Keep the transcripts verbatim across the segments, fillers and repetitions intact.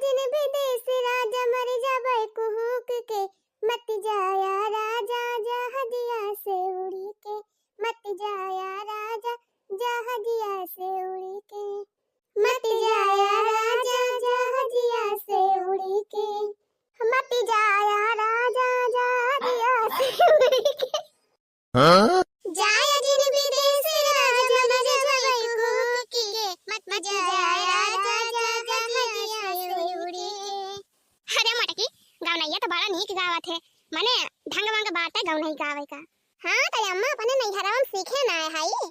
जिन विदेश राजा मर जाबे कुहुक के, मत जाया राजा जहाजिया से उड़ी के, मत जाया राजा जहाजिया से उड़ी के, मत जाया राजा जहाजिया से उड़ी के, मत जाया राजा जहाजिया से उड़ी के। हाँ? जाया जिन विदेश राजा मर जाबे कुहुक के, मत जाया राजा जहाजिया से उड़ी के। अरे मोटकी, गवनैया तो बड़ा नीक गावत है, मने ढंग वंग बाटे गवनई गावे का। हाँ, तो अम्मा अपने नैहरवा में सीखे ना है हई।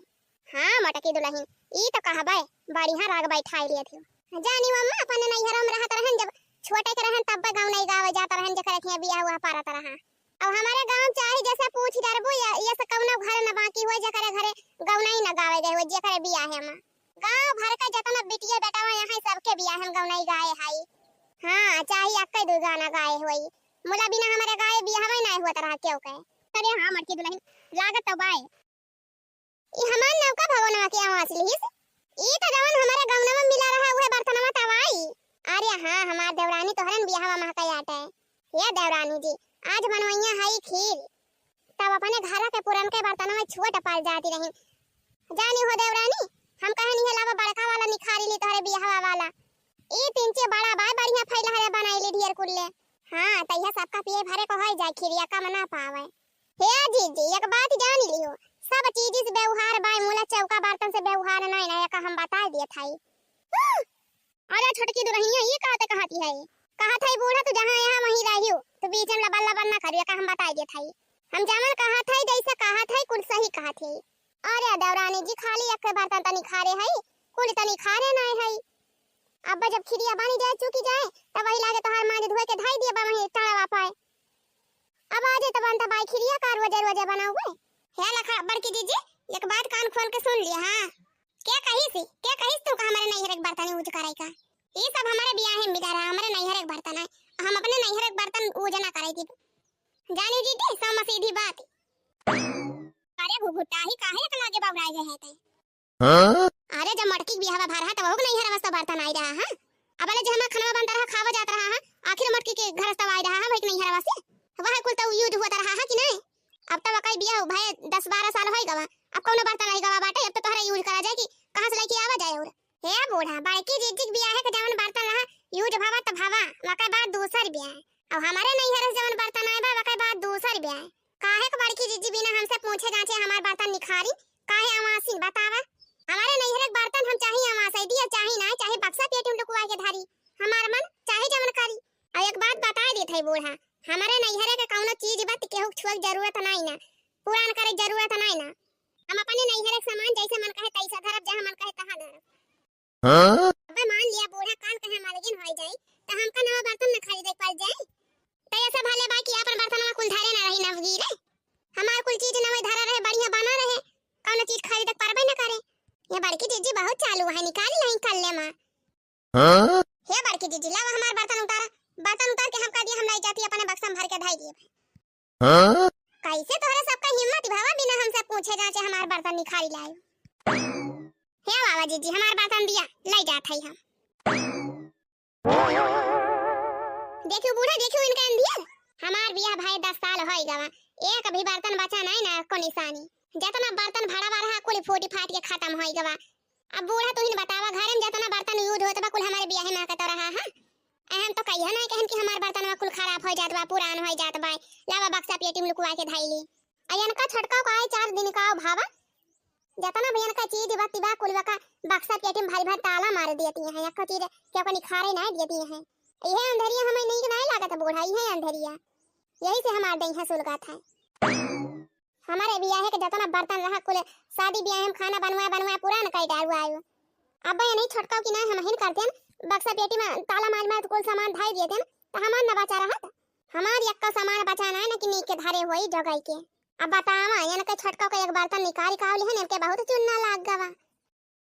हाँ मोटकी दुलहिन, ई तो कहबे, बढ़िया राग बैठाई लिया थी। जानी अम्मा अपने नैहरवा में रहत रहन, जब छोटे के रहन तब गवनई गावे जात रहन, जेकर अखियाँ बियाह हुआ पारत रहा। अब हमारे गाँव चाहे जैसे पूछ डरबू, या, ये से कौनो घर न बाकी होए जेकरे घरे गवनई न गावे गए होए, जेकरे बियाह है अम्मा। गाँव भर का जतना बिटिया बेटावा यहाँ सबके बियाह हम गवनई गाए हई। हाँ, चाहे अक्के दू गाना गाए होई, मुला बिना हमारे गाए बियाहवा ही नाय होत रहा केहू के। अरे हाँ, मोटकी दुलहिन, लागत तो बाय। ई हमार नौका भगोनवा के आवाज लिहिस। ई तो जवन हमारे गवनवा में मिला रहा, उहे बर्तनवा तवाई। अरे हाँ, हमार देवरानी तोहरन बियाहवा महका आटे। हे देवरानी जी, आज बनवैया हई खीर। तब अपने घर के पुरन के बर्तनवा छुअट पड़ जाती रही। जानी हो देवरानी, हम कहनी है लावा बड़का वाला निखारी ली तोहरे बियाहवा वाला। ई तिनचे बड़ा बाय, बढ़िया फैला है, बनाई ली ढेर कुल्ले। हाँ, तैया सबका पिए भरे को होई जाए, खीरिया कम ना पावे। हे जीजी, एक बात जानी लियो, सब चीज से व्यवहार बाय, मुला चौका बर्तन से व्यवहार नहीं ना, एक हम बता दिए थाई। अरे छोटकी दुलहिनिया, ये कहते कहती है? कहत है बूढ़ा, तू जहाँ यहाँ वहीं रहियो, तू बीच में लबल लबल ना करियो, का हम बताई देत हई। हम जवन कहत हई, जैसे कहत हई, कुल सही कहत हई। अरे देवरानी जी, खाली एक बर्तन तनी खारे हई, कुल तनी खारे नाय हई। अब जब खिरिया बनी जाए, चुकी जाए, तब वही लागे तोहार मांज धोए के धाई दिए बा वहीं टाड़वा पाए। अब आज तो बनता बाई खिरिया का रोजे रोजे बनावे। हे लखा बड़की जीजी, एक बात कान खोल के सुन लिया, हाँ? क्या कही सी? क्या कही सी तुमका हमारे नैहर के बर्तन यूज करे का? ये सब हमारे बियाह में मिला रहा, हमारे नैहर के बर्तन है, हम अपने नैहर के बर्तन यूज ना करे थी। जानी जीजी, सम सीधी बात। अरे घुघुटाही, काहे इतना आगे बबुराए गए हैं ते? हाँ? अरे जब मटकी के बियाहवा भा रहा, तब ओहू के नैहर वास्ते बर्तन आई रहा, हाँ? अब वाले जे हमार खनवा बनता रहा, खावा जात रहा, हाँ? आखिर मटकी के घर वास्ते आई रहा, हाँ, वही के नैहर वास्ते। वह कुल तो यूज होता रहा, हाँ कि नहीं? अब तब कई बियाह भए दस बारह साल होई गवा, अब कौनो बर्तन रही गवा बाटे, अब तो तोहरा यूज करा जाए कि कहाँ से लेके आवा जाए और। हे बूढ़ा, बड़की जीजी के बियाह के जवन बर्तन रहा, यूज भवा त भवा, वके बाद दूसर बियाह। अब हमारे नैहर से जवन बर्तन आए बा, वके बाद दूसर बियाह। काहे के बड़की जीजी बिना हमसे पूछे जांचे हमार बर्तन निखारी? काहे अमासी बतावा? हमारे नैहर के बर्तन हम चाहे अमासी दिया, चाहे ना, चाहे बक्सा पेटी में लुकवा के धारी, हमार मन चाहे जवन करी। और एक बात बताए देत है बूढ़ा, हमारे नैहर के कौनो चीज बा त केहू के छुए के जरूरत नहीं ना, पुरान करे के जरूरत नहीं ना। हम अपने नैहर के सामान जैसे मन कहे तैसा धरब, जहाँ मन कहे तहाँ धरब। हाँ? अबे मान लिया बूढ़ा कान कहे मालगिन होई जाई, त हमका नवा बर्तन न खरीदे के पड़ जाई। त ऐसे भले बा कि आपन बर्तनवा कुल धरे ना रही नवगीरे। हमार कुल चीज नवे धरा रहे, बढ़िया बना रहे, कौनो चीज खरीदे के परबे न करे। ये बड़की जीजी बहुत चालू है, निकाल नहीं कर ले माँ। हाँ? हे बड़की जीजी, लावा हमार बर्तन उतारा, बर्तन उतार के हमका दिया, हम लाई जाती अपने बक्सा में भर के धाई दिए। हाँ? कैसे तोहरे सबका हिम्मत भवा बिना हमसे पूछे जांचे हमार बर्तन निखारी लाए? हे बाबा जीजी, हमार बर्तन दिया, लाई जात है हम। देखियो बूढ़ा, देखियो इनका अंधियर। हमार बियाह भए दस साल होई गवा, एक भी बर्तन बचा नहीं ना को निशानी। जतना बर्तन भरा बा रहा, कुल फूटी फाट के खत्म होई गवा। अब बूढ़ा, तू ही न बतावा, घर में जतना बर्तन यूज होत बा, कुल हमारे बियाहे में आके तो रहा है। हम तो कहियो नहीं कहन कि हमार बर्तनवा कुल खराब हो जात बा, पुरान हो जात बा, लावा बक्सा पेटी में लुकवा के धाई ली। आ इनका छोटका का आए चार दिन का भावा, जतना भी इनका चीज बत्ती बा, कुल बका बक्सा पेटी में भरी भर ताला मार देती हैं, एक चीज के ओकर निखारे नहीं देती हैं। इहे अंधरिया हमें नीक नहीं लागत बूढ़ा, इहे अंधरिया, यही से हमार देह सुलगत है। हमारे बियाहे के जतना बर्तन रहा कुल शादी बियाहे में खाना बनवाए बनवाए पुरान कई डालू आयो। अब ये नहीं छोटकाओ कि नहीं हम हिन करते हैं, बक्सा पेटी में ताला मार मार कुल सामान धाई दिए थे, तो हमार न बचा रहत। हमार यक्का सामान बचा नहीं न कि नीक के धरे होई जगाई के। अब बतावा, इनके छोटकाओ के एक बर्तन निकाली कावली है, इनके बहुत चुन्ना लाग गवा।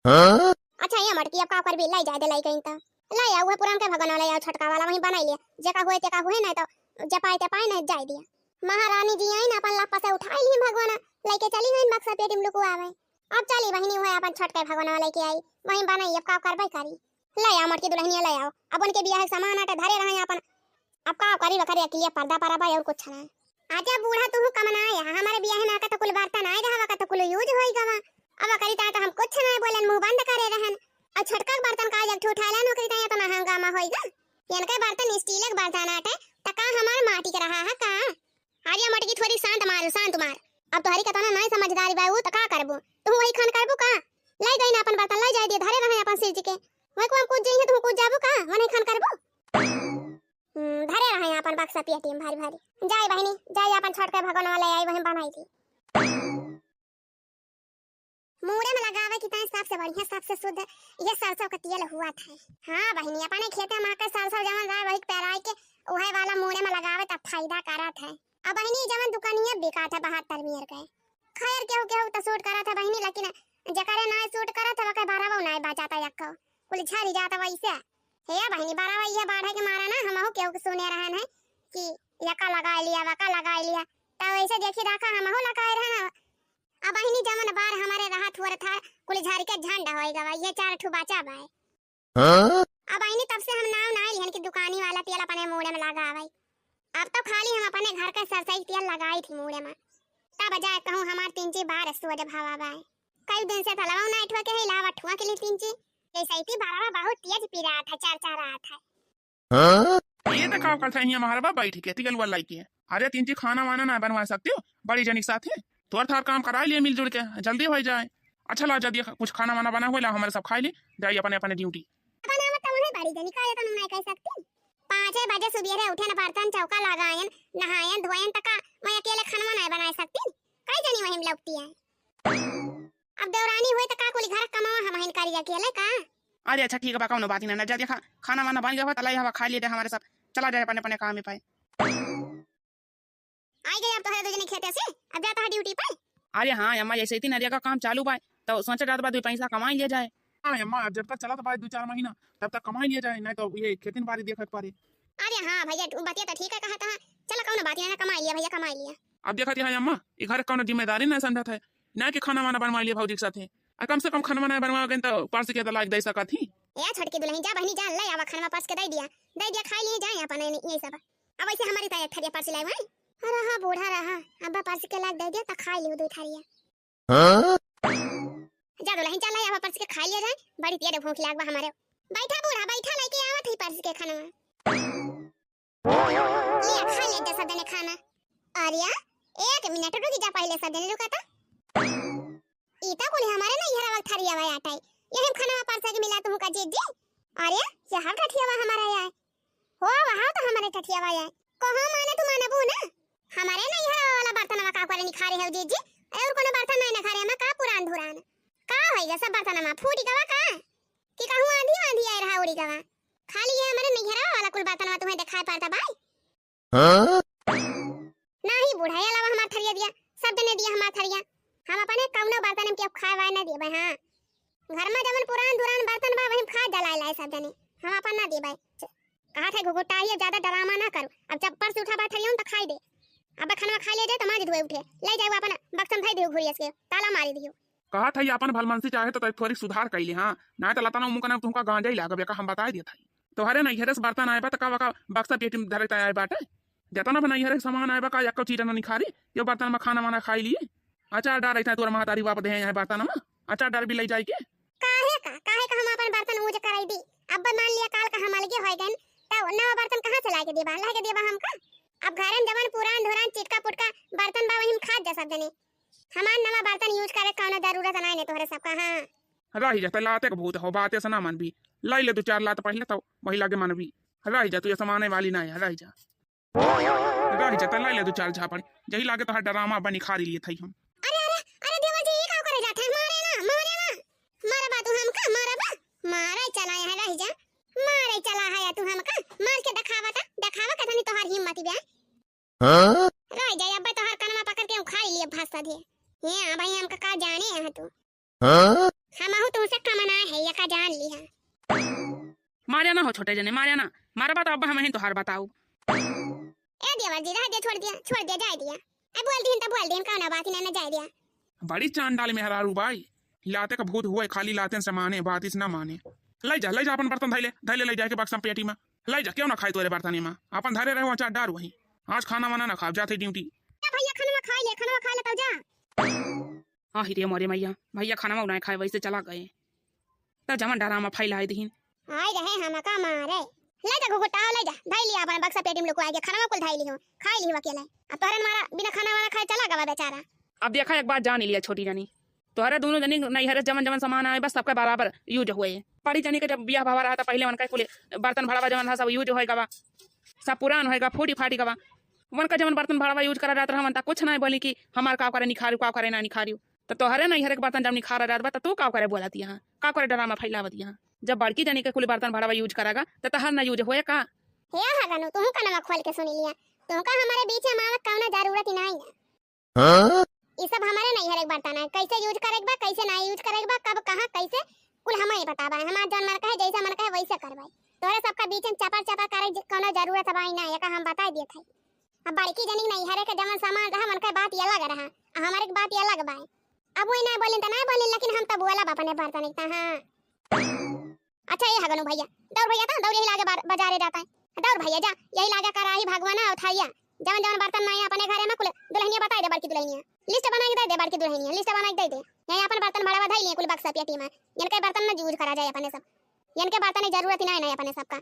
हाँ? अच्छा, ये मटकी अब का करबी, लाई जाए दे, लाई गई तो। लाई आओ, वह पुरान के भगोना लाई आओ, छोटका वाला वहीं बनाई लिया। जेका हुए तेका हुए, नहीं तो जपाए ते पाए, नहीं जाए दिया। महारानी जी आई ना, अपन लप्पा से उठाई ली भगोना, लेके चली गई बक्सा पेटी में लुकुआवे। अब चली बहिनी, वह अपन छोटके भगोना लेके आई, वहीं बनाई, अब का करबे करी। ले आओ मोटकी दुलहिनिया, ले आओ। अब उनके बियाह के सामान आटे धरे रहे आपन। अब का करी, वकरे अकेलिया पर्दा पर अब और कुछ ना। आजा बूढ़ा, तू कम ना आया, हमारे बियाह में आके तो कुल बर्तन आए रहा, वका तो कुल यूज होई गवा। अब वकरी ता तो हम कुछ ना बोलन, मुंह बंद करे रहन। और छोटका के बर्तन का जब उठा लेन, ओकरी ता तो ना हंगामा होई गा। इनके बर्तन स्टील के बर्तन आटे, त का हमार माटी के रहा है का? अरे मोटकी, थोड़ी शांत मारू, शांत मार। अब तोहरी कतना नाई समझदारी बा उ, त का करबू? तू वही खान करबू का? लाई गई ना अपन बर्तन, लाई जाए दे, धरे रहे अपन सिरजी के। वही को हम कूद जइहे, तू कूद जाबू का? वही खान करबू? हम्म, धरे रहे अपन बक्सा पेटी में भारी भारी। जाए बहिनी, जाए अपन छोटका भगवान वाला आई, वही बनाई थी। मूड़े में लगावे की ताई सबसे बढ़िया, सबसे शुद्ध ये सरसों का तेल हुआ था। हाँ बहिनी, अपने खेते में आके सरसों जवन रहे, वही के पेराई के, उहे वाला मूड़े में लगावे, तब फायदा करत है। अब बहिनी, जवन दुकानिया बिकात है बहत्तर मियर के, खैर केहू केहू तो सूट करत है बहिनी, लेकिन जकरे नाय सूट करत है, वके बरवा नाय बजाता यक्को, कुल झरी जाता वैसे। हे बहिनी, बरवा ये बाढ़े के मारा ना, हमहू केहू के सुने रहन है कि यका लगा लिया, वका लगा लिया, तो वैसे देखी रखा, हमहू लगाए रहन। अब बहिनी, जवन बार हमारे रहत हुआ था, कुल झर के झंड होई गवा, ये चार ठू बचा बाय। हाँ? अब बहिनी, तब से हम नाव ना लिहन कि दुकानी वाला तेल अपने मूड़े में लगा आवे। अब तो खाली हम अपने घर के सरसई तेल लगाई थी मूड़े में, तब जाए कहूँ हमार तीन ची बार सोज भावा बाय। कई दिन से तलवा ना इठवा के है, लावा ठुआ के लिए तीन ची, जैसे ही बरवा बहुत तेज पिरात है, चरचरात है। हाँ? ये तो का करत है हियाँ महारबा बैठ के, तिगलुआ लाई के। अरे तीन ची, खाना वाना ना बनवा सकती हो बड़ी जनी के साथे? तोर थार काम करा लिए मिलजुल के, जल्दी हो जाए। अच्छा ला, जल्दी कुछ खाना वाना बना हुआ ला, हमारे सब खाई ली, जाई अपने अपने ड्यूटी। बनावत तो उन्हें बड़ी जनी का, ये तो नहीं कह सकती। पाँचे बजे सुबेरे उठे न, बर्तन चौका लगायन, नहायन धोयन, तका मैं अकेले खाना नहीं बना सकती? कई जनी वहीं लौटती है। अब देवरानी हुई तो का कुली घर कमावा हम हिन करी अकेले का? अरे अच्छा ठीक बा, कौनो बात ही ना, ना जा देखा, खाना वाना बन गया बा, तलाई हवा खा लिए दे हमारे सब, चला जाए अपने अपने काम में पाए। आई गई अब तोहरे दो जने खेते से, अब जाता है ड्यूटी पे। अरे हाँ अम्मा, जैसे ही नरिया का काम चालू बा, तो सोचा जात बा दो पैसा कमाई लिया जाए। हाँ अम्मा, अब जब तक चलत बा दो चार महीना, तब तक कमाई लिया जाए, नहीं तो ये खेतिन बाड़ी देखे के पड़े। अरे हाँ भैया, तू बतिया तो ठीक है कहा था, चलो कौनो बात नहीं, कमाई लिया भैया, कमाई लिया। अब देखा थी अम्मा, ये घर कौनो जिम्मेदारी ना समझत है, ना कि खाना वाना बनवा लिया भौजी के साथे। आ कम से कम खाना वाना बनवा गए तो परस के तो लाग दे सकत ही। ए छोटकी दुलहिन, जा बहिनी, जा, ले आवा खाना परस के दे दिया, दे दिया, खाई लिए जाए अपन ये, ये सब। अब वैसे हमारी तो एक थरिया परस लाए भाई। अरे हाँ बूढ़ा रहा, अब परस के लाग दे दिया तो खाई लियो दो थरिया। हाँ? जा दुलहिन, चल ले आवा परस के खाई लिए जाए, बड़ी तेज भूख लाग बा हमारे। बैठा बूढ़ा, बैठा, लेके आवत ही परस के खाना। लिया, खा ले जा सब जने खाना। अरे, एक मिनट रुकी जा, पहले सब जने रुका था। ई तो कुल हमारे नहीं हरा वक्त हरिया हुआ आटा है। ये हम खाना परसा के मिला तुमका जीजी। अरे, ये हर ठठिया हुआ हमारा है। हो, वहाँ तो हमारे ठठिया हुआ है। कहो माने तू मानबू ना। हमारे नहीं हरा वाला बर्तन का करे नहीं खा रहे हो जीजी। अरे, और कोनो बर्तन नहीं ना खा रहे, हम का पुरान धुरान। का होइगा सब बर्तन में फूटी गवा का? कि कहूँ आंधी आंधी आए रहा उड़ी गवा। खाली ये हमारे नहीं हरा वाला कुल बर्तन में तुम्हें दिखाई पड़ता भाई। हाँ? नाही बुढ़ाया लावा हमार थरिया दिया, सब जने दिया हमार थरिया। हम अपने कौनो बर्तन में केहू खाए वाए ना दिए भाई, हाँ। घर में जवन पुरान दुरान बर्तन बा, वही में खा जलाए लाए सब जने। हम अपन ना दिए भाई। च-, कहा थे घुघुटाइए, ज्यादा ड्रामा ना करो। अब जब परस उठा बा थरिया में तो खाई दे। अब खाना खा लिया जाए तो माज धोए उठे। ले जाए अपन बक्सम धई दियो घुरियस के, ताला मारी दियो। कहा था ये अपन भलमनसी चाहे तो तै थोड़ी सुधार कैले, हाँ। ना तो लता ना मुँह का ना तुमका गांजा ही लागबे का, हम बताए दिए था। तोहरे नैहरे से बर्तन आए बा, त का वका बक्सा पेटी में धरे आए बाटे? जतना भी नैहरे के सामान आए बा, का एको चीज न निखारी? यो बर्तन में खाना वाना खाई ली। अचार डार ऐसा तोर महतारी बाप दे हैं बर्तन में, अचार डार भी ले जाए के। काहे का, काहे का हम अपन बर्तन यूज कराई दी? अब मान लिया काल का हम अलगे होए गए, तो नवा बर्तन कहाँ से लाके देबा, लाके देबा हमका? अब घरन जवन पुरान धुरान चिटका पुटका बर्तन बा, वही में खात जा सब जने। हमार नवा बर्तन यूज करे कौनो जरूरत नहीं ने तोहरे सबका, हाँ। रही जा, तै लाते के भूत हो, बाते से ना मनबी। लाई ले दो चार लात पहले तो वही लागे मनबी। रही जा, तू ये समाने वाली ना है, रही जा। रही जा, तै लाई ले दो चार झापड़। यही लागे तो हर ड्रामा बनी खारी लिए थई हम। अरे, अरे, अरे देवर जी, ये का करे जात है? मारे ना, मारे ना। मारा बा तू हमका, मारा बा। मारे चला है, रही जा। मारे चला है तू हमका। मार के दिखावा ता, दिखावा कतनी तोहार हिम्मत बे। हाँ? रह जाए, अब्बे तोहार कनवा पकड़ के उखाड़ लिए भाषा दे। ये हाँ भाई, हमका का जाने है तू। हाँ? हमहू तुमसे कम ना है, ये का जान ली है। मारे ना हो छोटे जने, मारे ना। मारे बात अब हम ही तोहार बताऊ। ए देवर जी, रह दे, छोड़ दिया, छोड़ दिया, जाए दिया। ए बोल दीन तो बोल दीन, कौन बात ही ना, ना जाए दिया। बड़ी चांडाल मेहरारू बाई। लाते का भूत हुआ है, खाली लाते से माने, बात इस ना माने। लइ जा, लइ जा, अपन बर्तन धइ ले, धइ ले, लइ जाके बक्सा पेटी मा। लइ जा, केउ ना खाई तोरे बर्तन मा, अपन धरे रहे वहाँ चार डार वहीं। आज खाना वाना ना खाब, जात ही ड्यूटी। जा भइया, खाना खाइ ले, खाना खाइ ले तब जा। आहि रे मोरे मइया, भइया खाना मा नाहीं खाए, वइसे चला गए। त जवन डरामा फैलाइ दिहिन। आइ रहे हमका मारे। लइ जा घुघुटाओ, लइ जा, धइ लिया अपन बक्सा पेटी मा लुकवाइ के, खाना कुल धइ लिहो, खाइ लिहो अकेले। अब तोहरे मारा बिना खाना वाना खाए चला गवा बेचारा। अब देखा, एक बात जानि लिया छोटी जनी, तोहरे दुनो जनी नैहरे जवन जवन सामान आए बा सबके बराबर use होए। बड़ी जनी के जब बियाह भवा रहा त पहिले उनका कुल बर्तन भड़वा जवन रहा सब use होइ गवा, सब पुरान होइ गवा, फूटी फाटी गवा। उनका जवन बर्तन भड़वा use करा जात रहा, उनका कुछ नाहीं बोली कि हमार का करे निखारियो, का करे ना निखारियो। त तोहरे नैहरे के बर्तन जब निखारा जात बा, त तू का करे बोलत यहाँ, का करे डरामा फैलावत यहाँ? जब बड़की जनी के कुल बर्तन भड़वा use करेगा, त तहर ना use होए का? हे हगनू, तुहू कनवा खोल के सुनि लिया, तुहका हमरे बीच मा आवे कउनो जरूरत ही नाहीं है। हाँ? ई सब हमरे नैहरे के बर्तन है, कइसे use करे के बा, कइसे नाहीं use करे के बा, कब कहाँ कइसे, कुल हमही बतावा। हमार जउन मन कहे, जइसे मन कहे, वइसे करवाई। तोहरे सबका बीच मा चपर चपर करे ज-, कउनो जरूरत बा ही नाहीं, एका हम बताइ देत हई। अब बड़की जनी के नैहरे के जवन सामान रहा, उनके बात ये अलग रहा, आ हमरे के बात ये अलग बा। अब वही ना बोलिन त ना बोलिन, लेकिन हम त बोलब अपने बर्तन इतना, हाँ। अच्छा, ए हगनू भइया, दौड़ भइया, त दौड़ यही लागे बार-, बजारे जात है। दौड़ भइया, जा, यही लागे कराही, भगवाना अउर थारिया। जवन जवन बर्तन नाहीं अपने घरे मा कुल दुलहिनिया बताइ दे, बड़की दुलहिनिया। List बनाइ के दइ दे, बड़की दुलहिनिया, list बनाइ के दइ दे। यही अपन बर्तन भड़वा धइ लिहे कुल बक्सा पेटी मा। इनके बर्तन ना use करा जाए अपने सब। इनके बर्तन की जरूरत ही नाहीं, नाहीं अपने सबका।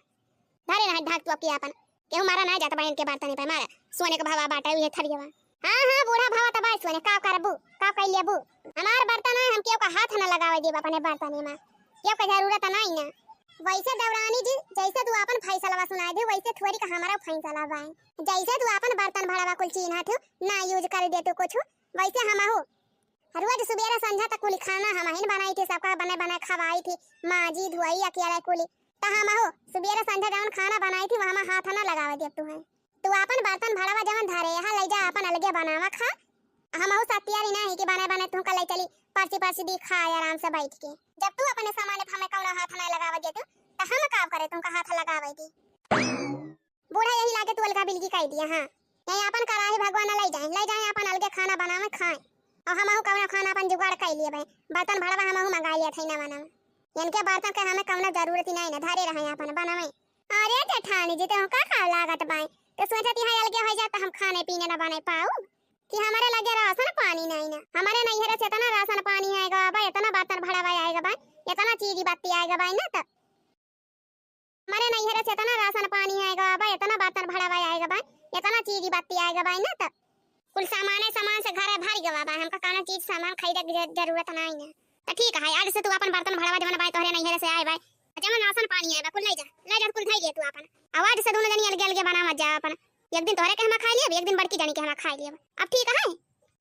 धरे रहे ढाक तू अबकी आपन। केहू मारा ना जात बा इनके बर्तन पे, मारा। सोने के भवा बाटे उहे थरियवा। हाँ, हाँ, बूढ़ा भवा त बा सोने, का करबू? का कइ लेबू? हमार बर्तन है, हम केहू का हाथ ना लगावे देब अपने बर्तन मा। केहू का जरूरत नाहीं ना। वइसे देवरानी जी, जइसे तू आपन फैसलवा सुनाइ दे, वइसे थोड़ी का हमारा फैसला बा। जइसे तू आपन बर्तन भड़वा कुल चीन्हत हू, ना use करे दे तू कुछ, वइसे हमहू। रोज सुबेरे संझा तक कुल खाना हमहिन बनाई थी, सबका बने बने खवाई थी, माजी धुआई अकेले कुली। त हमहू सुबेरे संझा जवन खाना बनाई थी, वहमा हाथ ना लगावे देब तुहैं। तू आपन बर्तन भड़वा जवन धरे, यहाँ लइ जा, आपन अलगे बनावा खा। हमहू सत्यारी नाहीं कि बने बने तुहका लइ चली, परसी परसी दी खाए आराम से बैठ के। जब तू अपने सामान पे हमें कउनो हाथ ना लगावे देतू, त हम का करे तुहका हाथ लगावे दी? बूढ़ा यही लागे तू अलगा बिलगी कइ दिया, हाँ। यही आपन कराही भगवान लइ जाए, लइ जाए आपन अलगे खाना बनावे खाए। अउर हमहू कउनो खाना आपन जुगाड़ कइ लिए भाई, बर्तन भड़वा हमहू मंगाइ लिए थे नवा नवा। इनके बर्तन के हमें कउनो जरूरत ही नाहीं ना, धरे रहे आपन बनावे। अरे जेठानी जी, तुहका का लागत बाय? त सोचत ही अलगे होइ जात हम खाने पीने ना बनाइ पाउब कि हमरे लगे राशन पानी नाहीं ना। हमरे नैहरे से इतना राशन पानी आएगा बा, इतना बर्तन भड़वा आएगा बा, इतना चीज बत्ती आएगा बा ना, त हमरे नैहरे से इतना राशन पानी आएगा बा, इतना बर्तन भड़वा आएगा बा, इतना चीज बत्ती आएगा बा ना, त कुल सामाने सामान से घरे भरि गवा बा, हमका कउनो चीज सामान खरीदे के ज-, जरूरत नाहीं ना। त ठीक है, आज से तू आपन बर्तन भड़वा जवन बा तोहरे नैहरे से आए बा, जवन राशन पानी आए बा कुल लइ जा, लइ जा कुल धइ ले तू आपन। अउर आज से दुनो जनी अलगे अलगे बनावत जा आपन, एक दिन तोहरे के हमा खाइ लेब, एक दिन बड़की जनी के हमा खाइ लेब। अब ठीक है?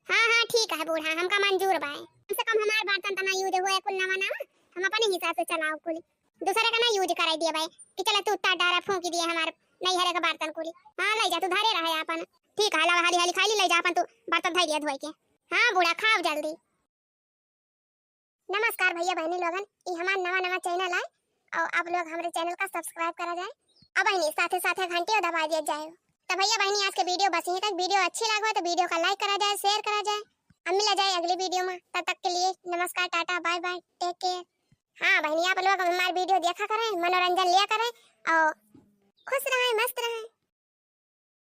हाँ, हाँ, ठीक है बूढ़ा, हमका मंजूर बाय। कम से कम हमार बर्तन त ना use हुए कुल नवा नवा, हम अपने हिसाब से चलाउब कुल। दूसरे का ना use कराइ दिया बाय कि चला तू उतार डारा फूंकि दिया हमार नैहरे का बर्तन कुल। हाँ, लइ जा तू धरे रहे आपन। ठीक है, लावा हाली हाली खाइ ली, लइ जा आपन तू बर्तन धइ दिया धोइ के। हाँ बूढ़ा, खाओ जल्दी। नमस्कार भइया बहिनी लोगन, ई हमार नवा नवा channel आय। अउर आप लोग हमरे channel का subscribe करा जाए। अब बहिनी साथे साथे घंटियो दबा दिया जाए। त भइया बहिनी आज के video बस यहीं तक। Video अच्छी लागो त video का like करा जाए, share करा जाए। अब मिला जाए अगली video मा, तब तक के लिए नमस्कार, टाटा, bye bye, take care। हाँ बहिनी आप लोग हमार video देखा करें, मनोरंजन लिया करें अउर खुश रहें, मस्त रहें।